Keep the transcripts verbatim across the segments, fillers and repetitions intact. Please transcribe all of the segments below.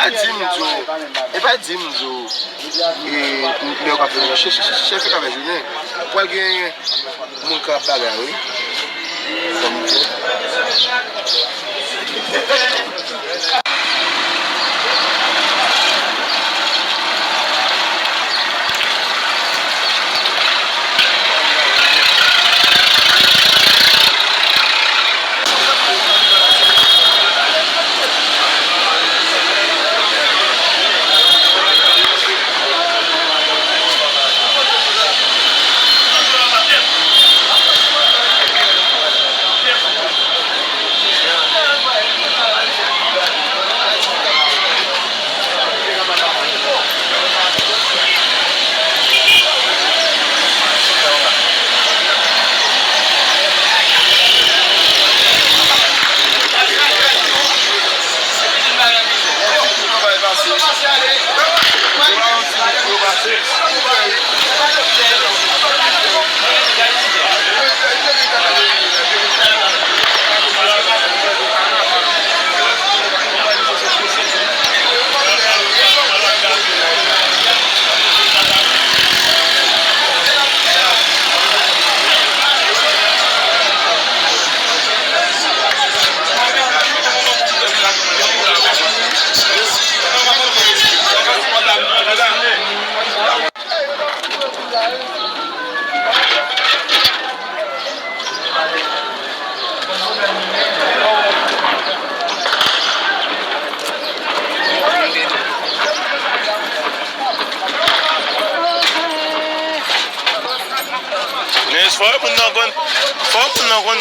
E pa di m di w, e pa di m di w, e, lè yo ka fè chèf, chèf, chèf, chèf ka fè jounen. Pral gen moun k ap bagay, wi. Kòm Men fò moun nan konn, fò moun nan konn.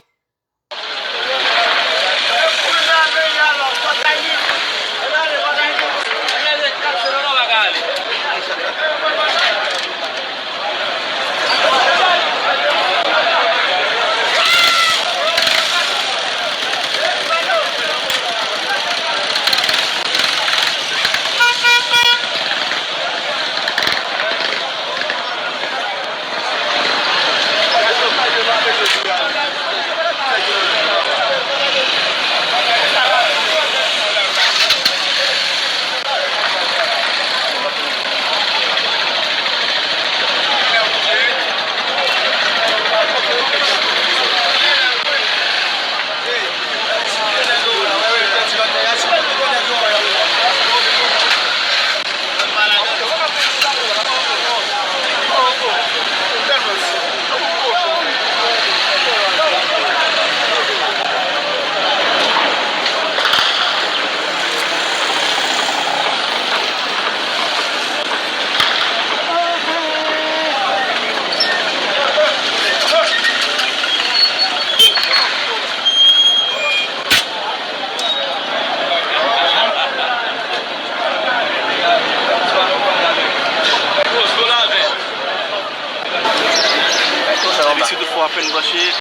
Depi si tout fwa apèn branche,